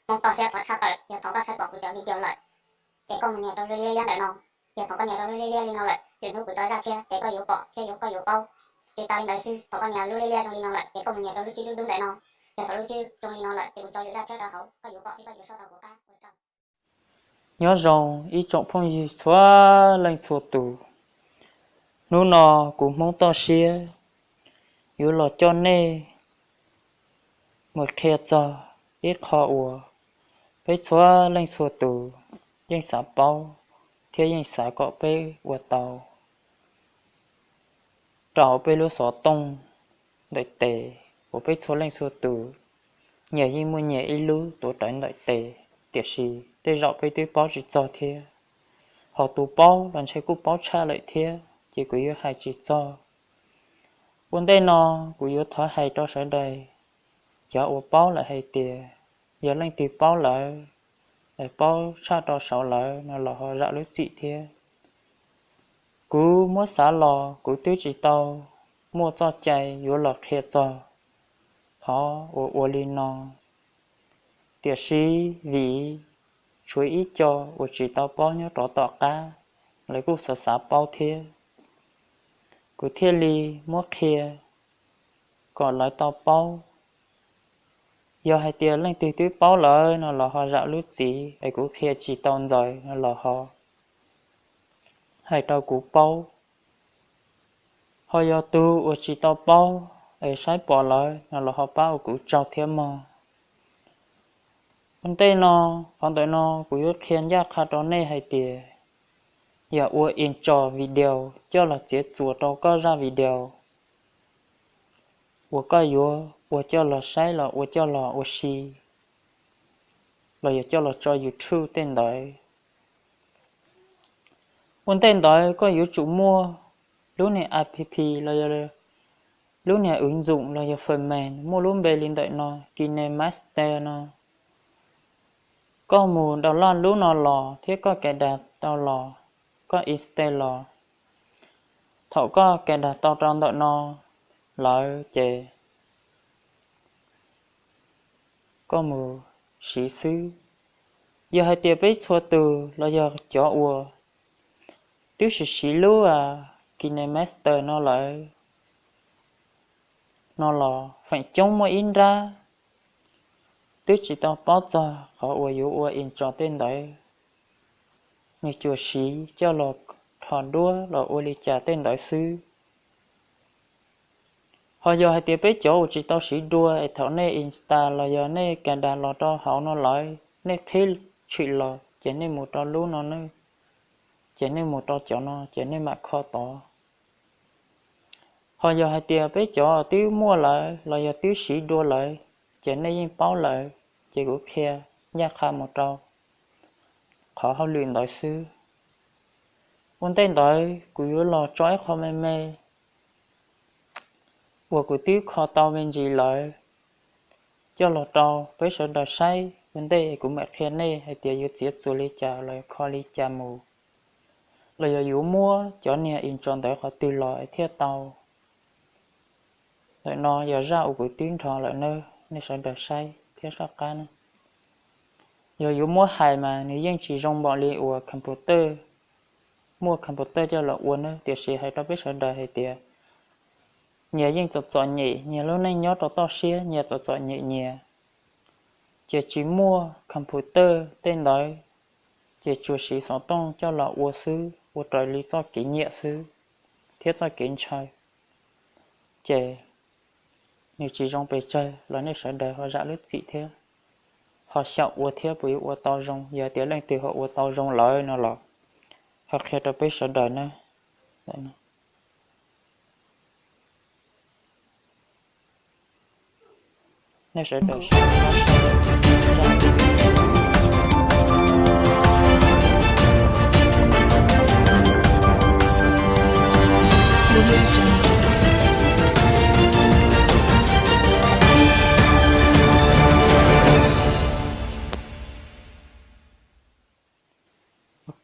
Hmoob toj siab thov tshaj tawm, yog thaum koj saib pom kuv cov video lawm, ces koj mus nias rau lub liab liab ntawm no. Yog thaum koj nias rau lub liab liab li no lawm, lwm hnub kuv rov zaj tshiab ces koj yuav pom thiab yuav, koj yuav paub. Tsis tas li ntawd xwb, thaum koj nias lub liab liab zoo li no lawm ces koj mus nias rau lub tswb dub dub ntawm no. Yog thaum lub tswb zoo li no lawm ces kuv rov zaj tshiab rau hauv, koj yuav pom thiab koj yuav saib tau kuv qab ua tsaug. Nyob zoo ib tsoom phooj ywg txhua leej txhua tus, hnub no kuv Hmoob toj siab yuav los coj nej mus qhia txog ib qho uas peb txhua leej txhua tus yeej xav paub thiab yeej xav kom peb ua tau rau hauv peb lub xov tooj ntawm tes, uas peb txhua leej txhua tus nyias yeej muaj nyias ib lub tuav rawv ntawm tes, tiam sis tej zaum peb twb paub tsis txog thiab, ho tus paub los ntshe kuj paub tshaj lawm thiab, ces kuv yuav hais tsis txog. Ua ntej no kuv yuav thov hais rau sawv daws cov uas paub lawm hais tias, yog leej twg paub lawm, es paub tshaj rau saud lawm no los ho zam lub txim thiab. Kuv muab xav los kuv twb tsis tau muaj txoj cai yuav los qhia txog qhov uas ua li no, tiam sis vim tshuav ib co uas tsis tau paub nyob rov tom qab, lawv kuj xav xav paub thiab, kuv thiaj li muab qhia kom lawv tau paub. Yog hais tias leej twg twb paub lawm no los ho zam lub txim, es kuv qhia tsis tau ntxaws no los ho hais rau kuv paub. Ho yog tus uas tsis tau paub es saib pom lawm no los ho pab ua kuv tsaug thiab mog. Ua ntej no, qhov ntawm no kuv yuav qhia ncaj qha rau nej hais tias, yog ua intro video coj los txiav txuas rau koj zaj video uas koj yuav ua coj los saib los ua coj los ua si, los yog coj los tso YouTube tej ntawd. Ua ntej ntawd koj yuav tsum muaj lub niag app los yog lub niag wv ntxum los yog fwm mees muaj lub npe li ntawm no, KineMaster no. Koj mus download lub no los thiab koj cài đặt tau los, koj install los. Thaum koj cài đặt tau rau ntawm no lawm ces koj mus siv xwb. Yog hais tias peb txhua tus los yog cov uas twb siv siv lub KineMaster no lawm no los feem coob muaj ib nrab twb tsis tau paub txog qhov uas yuav ua intro tej ntawd, nws tsuas siv coj los rho duab los ua li cas tej ntawd xwb. Ho yog hais tias peb cov uas tsis tau siv dua es thaum nej install los yog nej cài đặt los rau hauv no lawm, nej qhib tshwm los ces nej mus rau lub no, ces nej mus rau cov no ces nej mam kho tod. Ho yog hais tias peb cov twb muaj lawm los yog twb siv dua lawm, ces nej yeej paub lawm, ces kuv qhia ncaj qha mus rau qhov hauj lwm ntawd xwb. Ua ntej ntawd kuv yuav los tso ib qho me me uas kuv twb kho tau me ntsis lawm coj los rau peb sawv daws saib. Ua ntej kuv mam qhia nej hais tias yuav txiav txuas li cas los kho li cas mus, los yog yuav muab cov niag intro ntawd qhov twg los thiaj tau. Ntawm no yog zaj uas kuv twb nrho lawm nawb, nej sawv daws saib thiab soj qab na. Yog yuav muab hais mas nws yeej tsis zoo npaum li uas computer, muaj computer coj los ua nawb, tiam sis hais rau peb sawv daws hais tias nyias yeej txom txom nyem, nyias lub neej nyob rau toj siab nyias txom txom nyem nyias, ces tsis muaj computer tej ntawd, ces tsuas siv xov tooj coj los ua xwb, ua raws li txoj kev nyiam xwb thiab txoj kev ntshaw, ces nws tsis zoo pes tsawg los nej sawv daws ho zam lub txim thiab ho xyaum ua thiab puas yuav ua tau zoo. Yog tias leej twg ho ua tau zoo lawm no los ho qhia rau peb sawv daws na. Nej sawv daws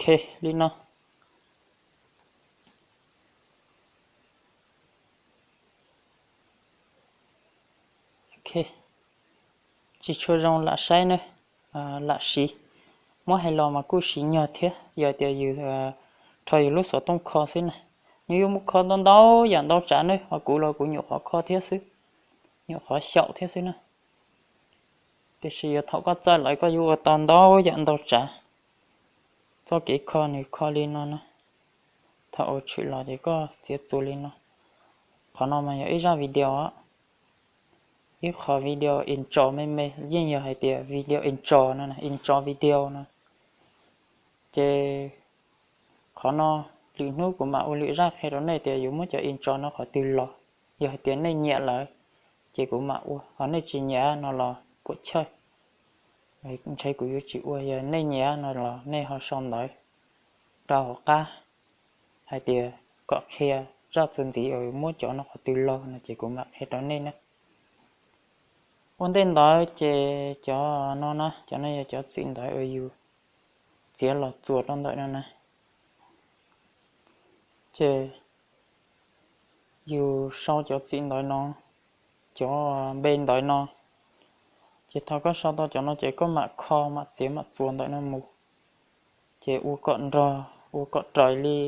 Ok, li no. Ok, tsis tshua zoo lam saib nawb. lam siv. Muab hais los mas kuj siv nyog thiab, yog tias yus rho yus lub xov tooj kho xwb na. Nws yuav mus kho ntau ntau yam ntau tsav ne, ho kuv los kuv nyuam qhuav kho thiab xwb, nyuam qhuav xyaum thiab xwb na. Tiam sis yog thaum koj txawj lawm koj yuav ua tau ntau yam ntau tsav. Txoj kev kho nws kho li no na, thaum ua tshwm los ces koj txiav txuas li no. Qhov no mas yog ib zaj video, ib qho video intro me me, yeej yog hais tias video intro no, intro video no. Ces qhov no lwm hnub kuv mam ua lwm zaj qhia rau nej tias yuav muab cov intro no qhov twg los. Yog hais tias nej nyiam lawm ces kuv mam ua, ho nej tsis nyiam no los puam chawj, ntshe kuv yuav tsis ua. Yog nej nyiam no los nej ho sau ntawv rau hauv qab hais tias kom qhia zaj txuas ntxiv uas muab cov no qhov twg los no ces kuv mam qhia rau nej na. Ua ntej ntawd ces cov no na, cov no yog cov txim ntawv uas yus txiav los txuas rau ntawm no na. Ces yus sau cov txim ntawv no, cov npe ntawv no, ces thaum koj sau tau cov no ces koj mam kho mam txiav mam txuas ntawm no mus, ces ua kom nrog, ua kom raws li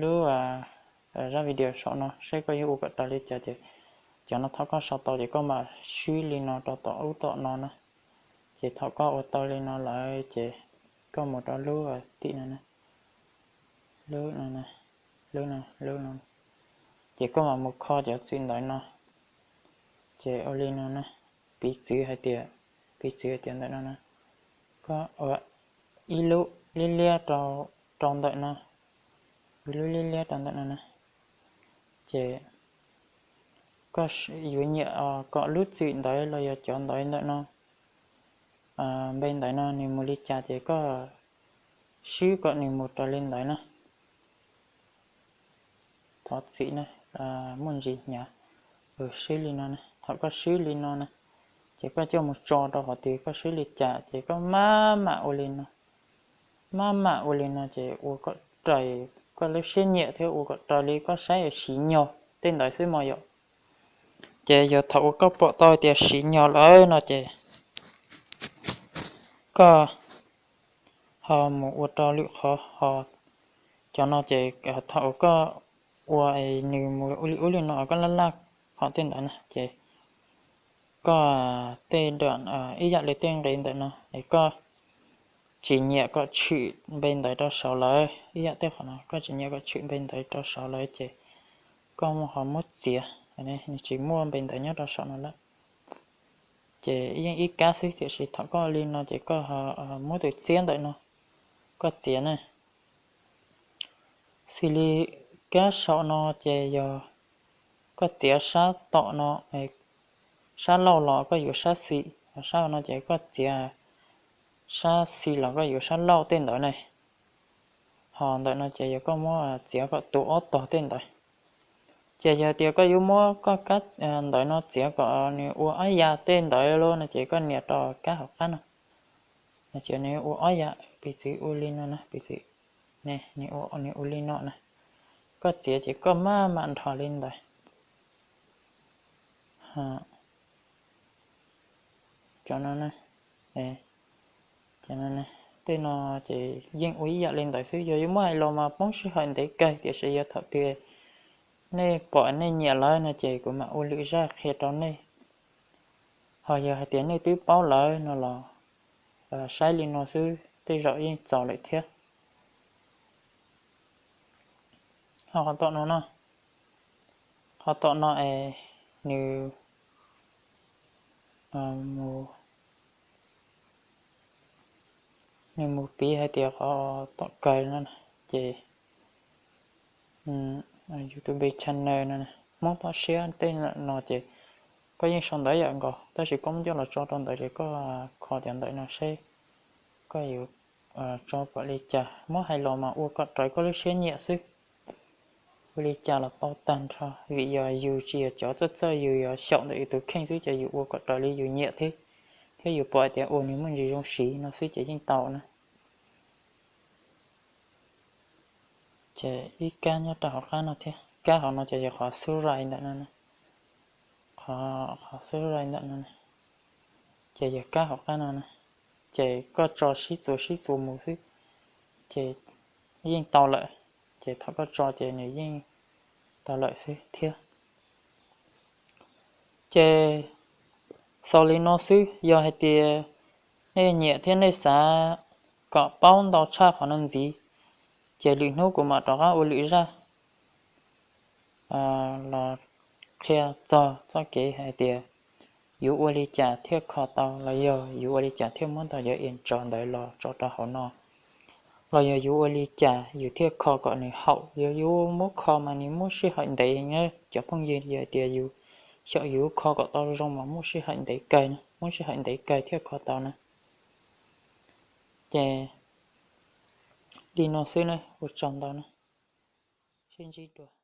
lub zaj video saum no, saib koj yuav ua kom raws li cas ces cov no thaum koj sau tau ces koj mam swb li no rau tom ub tom no na. Ces thaum koj ua tau li no lawm ces koj mus rau lub tim no, lub no, lub no, lub no, ces koj mam mus kho cov txim ntawv no. Ces ua li no na, piv txwv hais tias, piv txwv hais tias ntawm no na, koj ua ib lub liab liab rau ntawm no, ib lub liab liab rau ntawm no na. Ces koj yuav nyiam kom lub txim ntawv los yog cov ntawv ntawm no, npe ntawv no nws mus li cas ces koj swb kom nws mus raws li ntawd na. Thov txim na, muaj ntsis hnyav. Swb li no na, thaum koj swb li no na, ces koj coj mus tso rau qhov twg koj swb li cas ces koj maj mam ua li no, maj mam ua li no ces ua kom raws koj lub siab nyiam thiab ua kom raws li koj saib siv nyog tej ntawd xwb mog yom. Ces yog thaum uas koj pom tau tias siv nyog lawm no ces koj ho mus ua rau lwm qhov ho. Cov no ces thaum uas koj ua nws mus ub li ub li no koj laj laj qhov tej ntawd na ces koj tej ib yam li tej nqe ntawm no es koj tsis nyiam kom tshwm npe ntawv rau saud lawm, ib yam tej qhov no koj tsis nyiam kom tshwm npe ntawv rau saud lawm ces koj ho muab txiav, nws tsis muaj npe ntawv nyob rau saum no lawm. Ces yeej ib kab xwb tiam sis thaum koj li no ces koj muab tus txiab ntawm no koj txiav na. Xws li kab saum no ces yog koj txiav sab tom no, sab laug los koj yuav sab xis, sab no ces koj txiav sab xis los koj yuav sab laug tej ntawd ne. Ho ntawm no ces yog koj muab txiav kom tu ob tog tej ntawd. Ces yog tias koj yuav muab koj kab ntawv no txiav kom nws ua ob yam tej ntawd lawm no ces koj nias rau kab hauv qab no, ces nws ua ob yam, piv txwv ua li no na, piv txwv nws ua li no na, koj txiav ces koj maj mam nrho li ntawd. Cov no, tej no ces yeej ua ib yam li ntawd xwb. Yog yuav muab hais los mas poob sij hawm ntev kawg tiam sis yog thaum twg nej pom nej nyiam lawm no ces kuv mam ua lwm zaj qhia rau nej. Ho yog hais tias nej twb paub lawm no los saib li no xwb tej zaum yeej txaus lawm thiab. Ho qhov tom no, qhov tom no es nws, nws mus piv hais tias qhov tom kawg no ces YouTube channel no, Hmoob toj siab tej no ces koj yeej sau ntawv yam nkaus tab sis koj muab coj los tso rau ntawd ces koj kho cov ntawv no seb koj yuav tso kom li cas. Muab hais los mas ua kom raws koj lub siab nyiam xwb. Ua li cas los tau tag nrho vim yog yus tsis yog cov txawj txawj, yus yog xyaum ntawm yus tus kheej xwb ces yus ua kom raws li yus nyiam thiab, thiab yus pom hais tias ua nws muaj ntsis zoo siv no xwb ces yeej tau na. Ces ib kab nyob rau hauv qab no thiab, kab hauv no ces yog qhov subscribe ntawm no, qhov subscribe ntawm no. Ces yog kab hauv qab no na, ces koj tso sib txuas sib txuas mus xwb, ces yeej tau lawm. Ces thaum koj tso ces nws yeej tau lawm xwb thiab. Ces xaus li no xwb, yog hais tias nej nyiam thiab nej xav kom paub ntau tshaj qhov no ntxiv, ces lwm hnub kuv mam rov qab ua lwm zaj los qhia txog txoj kev hais tias yus ua li cas thiaj kho tau, los yog yus ua li cas thiaj muab tau cov ib ntsis ntawd los tso rau hauv no, los yog yus ua li cas yus thiaj kho kom nws haum. Yog yus muab kho mas nws muaj sij hawm ntev na cov phooj ywg, yog tias yus xyaum yus kho kom tau zoo mas muaj sij hawm ntev kawg, muaj sij hawm ntev kawg thiaj kho tau na. Ces li no xwb na, ua tsaug ntau na, sib ntsib dua.